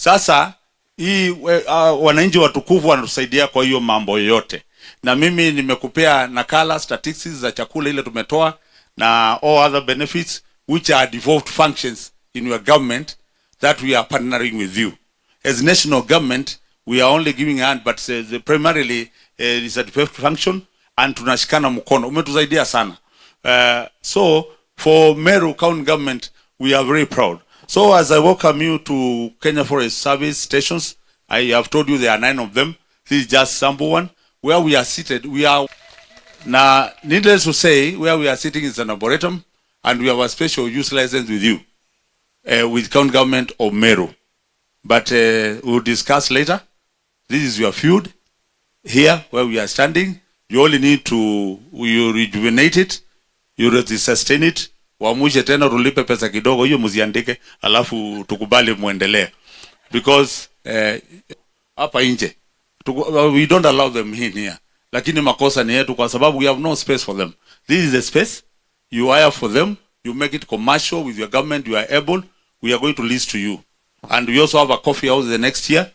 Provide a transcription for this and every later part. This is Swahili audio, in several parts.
Sasa hii wananchi watukufu wanatusaidia kwa hiyo mambo yote, na mimi nimekupea nakala statistics za chakula ile tumetoa na all other benefits which are devolved functions in your government that we are partnering with you. As national government, we are only giving a hand, but primarily is a devolved function and tunashikana mkono. Umetusaidia sana. So for Meru County government, we are very proud. So as I welcome you to Kenya Forest Service stations, I have told you there are nine of them. This is just sample one. Where we are seated, we are now, needless to say, where we are sitting is an arboretum, and we have a special use license with you, with county government of Meru. But we'll discuss later. This is your field here where we are standing. You only need to you rejuvenate it, you sustain it. Wamushe tena tulipe pesa kidogo, hiyo mziandike, alafu tukubali muendelee because hapa nje we don't allow them in here, lakini makosa ni yetu kwa sababu we have no space for them. This is the space you hire for them, you make it commercial with your government, you are able, we are going to lease to you. And we also have a coffee house the next year,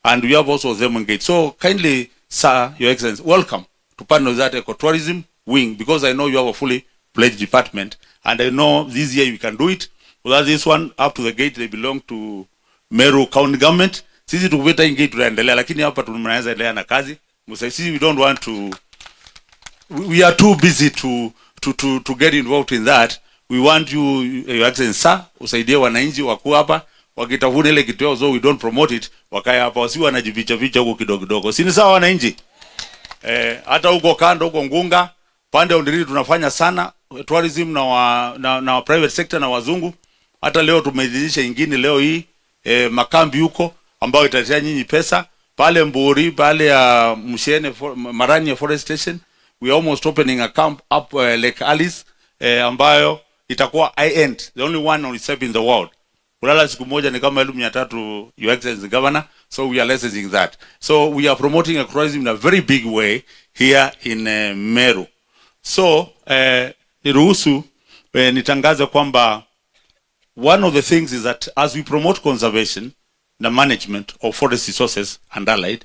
and we have also them engaged. So kindly, sir, Your Excellency, welcome to partner with that ecotourism wing, because I know you have a fully pledged department, and I know this year you can do it. Without this one, up to the gate, they belong to Meru County government. Sisi tukipita hii gate tunaendelea, lakini hapa tunaweza endelea na kazi. Sisi we don't want to we are too busy to get involved in that. We want you, Your Excellency, sir, usaidie wananchi wakuu hapa wakitafuna ile kitu yao, so we don't promote it, wakae hapa wasi wanajificha ficha huko kidogo kidogo. Si ni sawa, wananchi? Eh, hata huko kando huko Ngunga pande ya Undiriri tunafanya sana tourism na wa private sector na wazungu. Hata leo tumeidhinisha ingine leo hii makambi huko ambayo italetea nyinyi pesa pale Mburi pale ya Mshene Marani Forest Station. We are almost opening a camp up Lake Alice ambayo itakuwa high end, the only one on itself in the world. Kulala siku moja ni kama 300,000, Your Excellency Governor, so we are licensing that. So we are promoting tourism in a very big way here in Meru. So niruhusu nitangaze kwamba one of the things is that as we promote conservation, the management of forest resources and allied,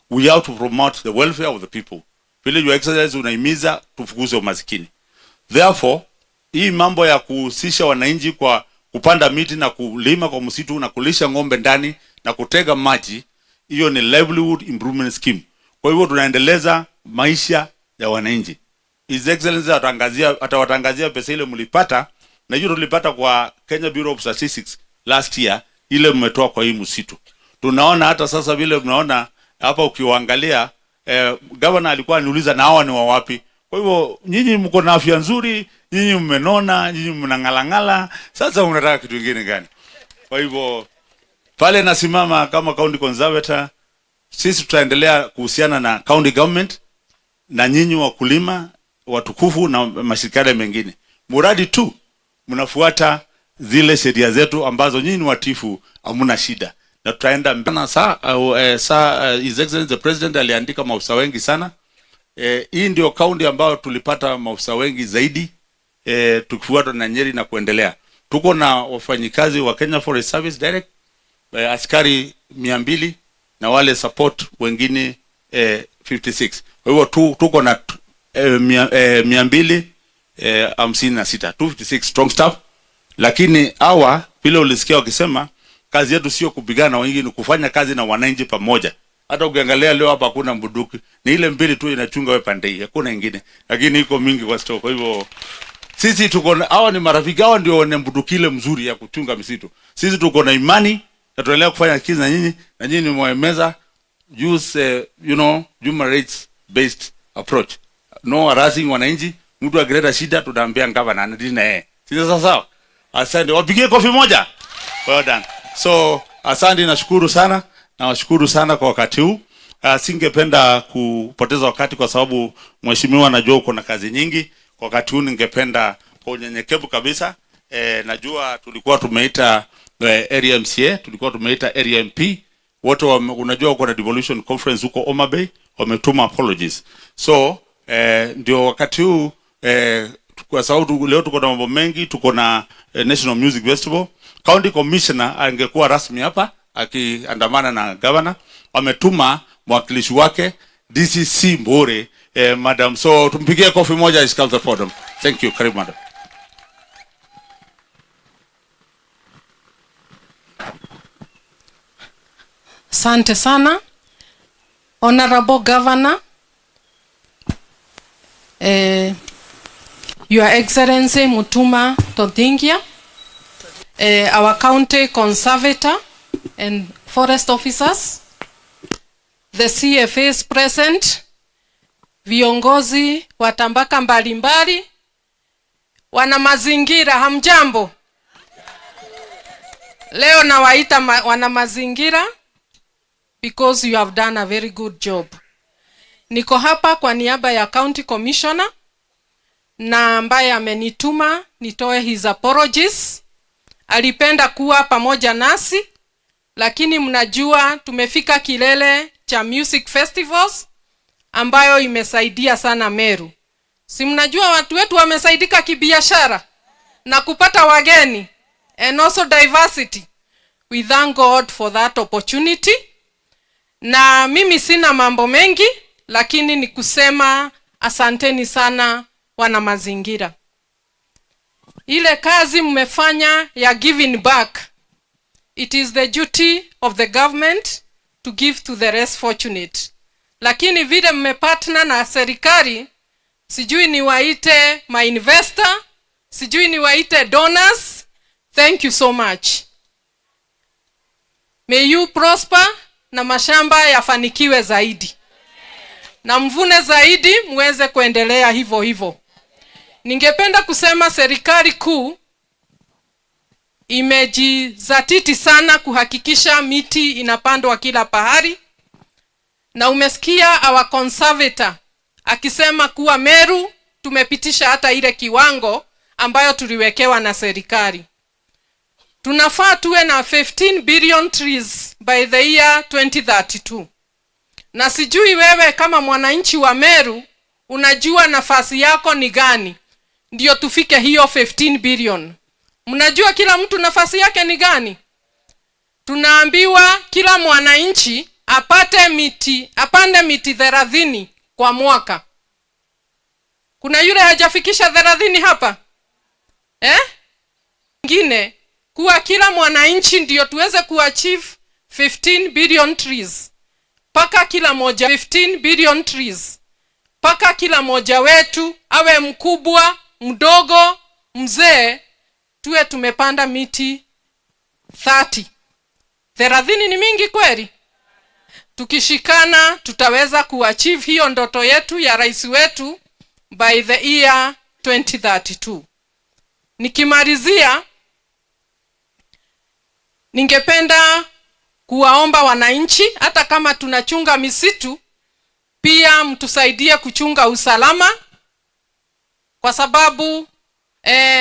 we have to promote the welfare of the people. Vile Your Excellency unahimiza tufukuze umasikini. Therefore, hii mambo ya kuhusisha wananchi kwa kupanda miti na kulima kwa msitu na kulisha ng'ombe ndani na kutega maji, hiyo ni livelihood improvement scheme. Kwa hivyo tunaendeleza maisha ya wananchi. His Excellency atawatangazia pesa ile mlipata, na hiyo tulipata kwa Kenya Bureau of Statistics last year, ile mmetoa kwa hii msitu. Tunaona hata sasa vile mnaona hapa ukiwaangalia, governor alikuwa aniuliza na hawa ni wa wapi? Kwa hivyo nyinyi mko na afya nzuri, nyinyi mmenona, nyinyi mnang'alang'ala, sasa unataka kitu kingine gani? Kwa hivyo pale nasimama kama county conservator, sisi tutaendelea kuhusiana na county government na nyinyi wakulima watukufu na mashirika mengine, muradi tu mnafuata zile sheria zetu ambazo nyinyi ni watifu, hamuna shida na tutaenda mbele. Sa His Excellency the President aliandika maafisa wengi sana. Hii ndio kaunti ambayo tulipata maafisa wengi zaidi, tukifuatwa na Nyeri na kuendelea. Tuko na wafanyikazi wa Kenya Forest Service Direct, askari 200 na wale support wengine 56. Kwa hivyo tuko na 256, 256 strong staff, lakini hawa vile ulisikia wakisema kazi yetu sio kupigana na wengine, ni kufanya kazi na wananchi pamoja. Hata ukiangalia leo hapa hakuna bunduki, ni ile mbili tu inachunga wewe pande hii, hakuna ingine, lakini iko mingi kwa store. Kwa hivyo sisi tuko na hawa ni marafiki, hawa ndio wenye bunduki ile mzuri ya kuchunga misitu. Sisi tuko na imani na tuendelea kufanya kazi na nyinyi, na nyinyi ni mwemeza use human rights based approach, no harassing wananchi. Mtu akileta shida tunaambia gavana anadili na yeye, si sawa sawa? Asante, wapigie kofi moja. Well done. So asante, nashukuru sana, nawashukuru sana kwa wakati huu. Singependa kupoteza wakati kwa sababu mheshimiwa, najua uko na kazi nyingi. Kwa wakati huu ningependa kwa unyenyekevu kabisa, najua tulikuwa tumeita area MCA, tulikuwa tumeita area MP wote unajua uko na devolution conference huko Homa Bay, wametuma apologies. So ndio wakati huu, kwa sababu leo tuko na mambo mengi, tuko na National Music Festival. County Commissioner angekuwa rasmi hapa, akiandamana na governor, ametuma mwakilishi wake DCC Mbure, madam. So tumpigie kofi moja as comes the podium. Thank you. Karibu, madam. Asante sana, Honorable Governor, Your Excellency Mutuma M'Ethingia, our County Conservator and Forest Officers, the CFAs present, viongozi wa tabaka mbalimbali, wana mazingira, hamjambo? Leo nawaita wana mazingira because you have done a very good job. Niko hapa kwa niaba ya County Commissioner na ambaye amenituma nitoe his apologies. Alipenda kuwa pamoja nasi, lakini mnajua tumefika kilele cha music festivals ambayo imesaidia sana Meru. Si mnajua watu wetu wamesaidika kibiashara na kupata wageni and also diversity. We thank God for that opportunity. Na mimi sina mambo mengi, lakini ni kusema asanteni sana, wana mazingira. Ile kazi mmefanya ya giving back, it is the duty of the government to give to the less fortunate. Lakini vile mmepartner na serikali, sijui niwaite my investor, sijui niwaite donors, thank you so much. May you prosper na mashamba yafanikiwe zaidi na mvune zaidi, muweze kuendelea hivyo hivyo. Ningependa kusema serikali kuu imejizatiti sana kuhakikisha miti inapandwa kila pahali, na umesikia our conservator akisema kuwa Meru tumepitisha hata ile kiwango ambayo tuliwekewa na serikali. Tunafaa tuwe na 15 billion trees by the year 2032. Na sijui wewe kama mwananchi wa Meru unajua nafasi yako ni gani ndio tufike hiyo 15 billion. Mnajua kila mtu nafasi yake ni gani? Tunaambiwa kila mwananchi apate miti, apande miti 30 kwa mwaka. Kuna yule hajafikisha 30 hapa? Eh? Ngine kuwa kila mwananchi ndio tuweze kuachieve 15 billion trees. Paka kila moja 15 billion trees. Paka kila moja wetu awe mkubwa, mdogo, mzee, tuwe tumepanda miti 30. 30 ni mingi kweli? Tukishikana tutaweza kuachieve hiyo ndoto yetu ya rais wetu by the year 2032. Nikimalizia, ningependa kuwaomba wananchi, hata kama tunachunga misitu, pia mtusaidie kuchunga usalama, kwa sababu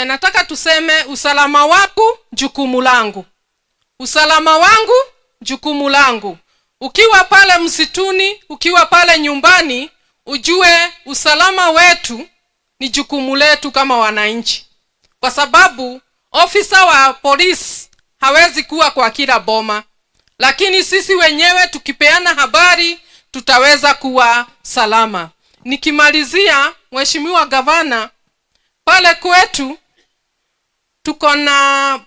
nataka tuseme usalama wangu jukumu langu, usalama wangu jukumu langu. Ukiwa pale msituni, ukiwa pale nyumbani, ujue usalama wetu ni jukumu letu kama wananchi, kwa sababu ofisa wa polisi hawezi kuwa kwa kila boma, lakini sisi wenyewe tukipeana habari tutaweza kuwa salama. Nikimalizia, Mheshimiwa Gavana, pale kwetu tuko na,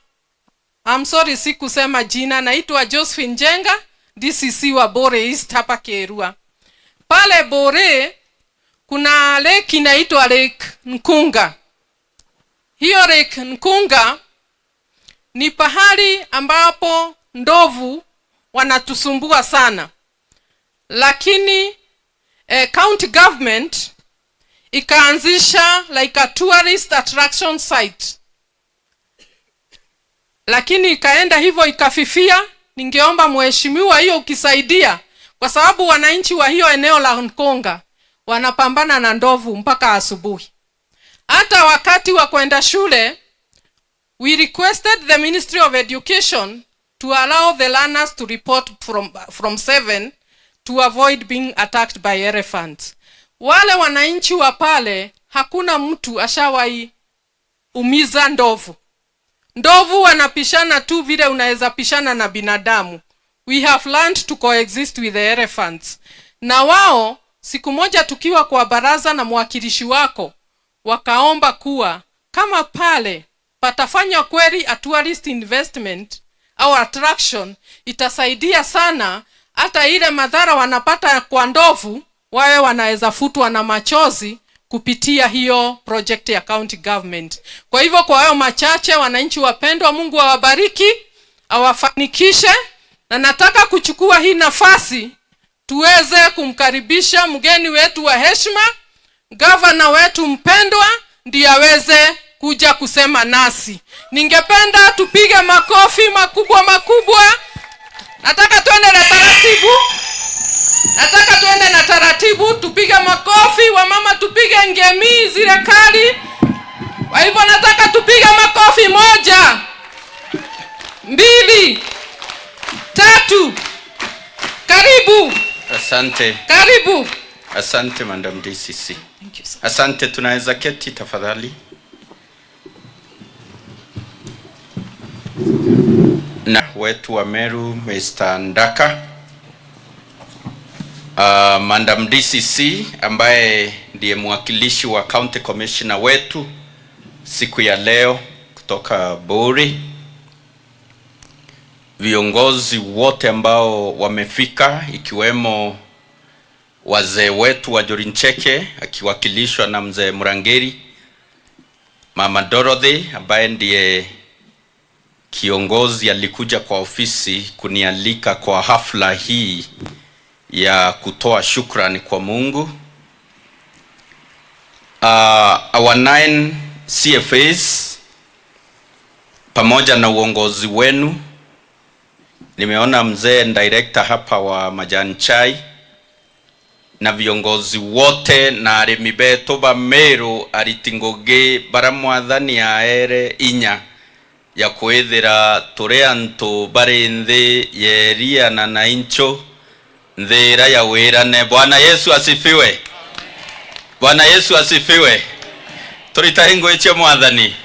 I'm sorry sikusema jina, naitwa Josephine Njenga, DCC wa Bore East hapa Kerua. Pale Bore kuna lake inaitwa Lake Nkunga. Hiyo Lake Nkunga ni pahali ambapo ndovu wanatusumbua sana, lakini county government ikaanzisha like a tourist attraction site, lakini ikaenda hivyo ikafifia. Ningeomba mheshimiwa, hiyo ukisaidia, kwa sababu wananchi wa hiyo eneo la Nkonga wanapambana na ndovu mpaka asubuhi. Hata wakati wa kwenda shule, we requested the Ministry of Education to allow the learners to report from 7 to avoid being attacked by elephants. Wale wananchi wa pale, hakuna mtu ashawahi umiza ndovu. Ndovu wanapishana tu vile unaweza pishana na binadamu. We have learned to coexist with the elephants. Na wao siku moja tukiwa kwa baraza na mwakilishi wako wakaomba kuwa kama pale patafanywa kweli a tourist investment au attraction, itasaidia sana hata ile madhara wanapata kwa ndovu wawe wanaweza futwa na machozi kupitia hiyo project ya county government. Kwa hivyo kwa hayo machache, wananchi wapendwa, Mungu awabariki, awafanikishe, na nataka kuchukua hii nafasi tuweze kumkaribisha mgeni wetu wa heshima, gavana wetu mpendwa, ndiye aweze kuja kusema nasi. Ningependa tupige makofi makubwa makubwa. Nataka tuende na taratibu, nataka tuende na taratibu, tupige makofi. Wamama tupige ngemi zile kali. Kwa hivyo nataka tupige makofi: moja, mbili, tatu. Karibu. Asante. Karibu. Asante, Madam DCC. Thank you, sir. Asante, tunaweza keti tafadhali. Na wetu wa Meru, Mr. Ndaka, Madam DCC ambaye ndiye mwakilishi wa County Commissioner wetu siku ya leo kutoka Buri, viongozi wote ambao wamefika ikiwemo wazee wetu wa Jorincheke akiwakilishwa na mzee Murangeri, Mama Dorothy ambaye ndiye kiongozi alikuja kwa ofisi kunialika kwa hafla hii ya kutoa shukrani kwa Mungu. Our nine CFAs pamoja na uongozi wenu. Nimeona mzee director hapa wa majani chai na viongozi wote na arimi betu ba Meru aritingogi bara mwathani aere inya ya kwithira turi antu bari nthi yeria na naincho nthira ya wirane. Bwana Yesu asifiwe. Bwana Yesu asifiwe. Turitahingo ichia mwathani.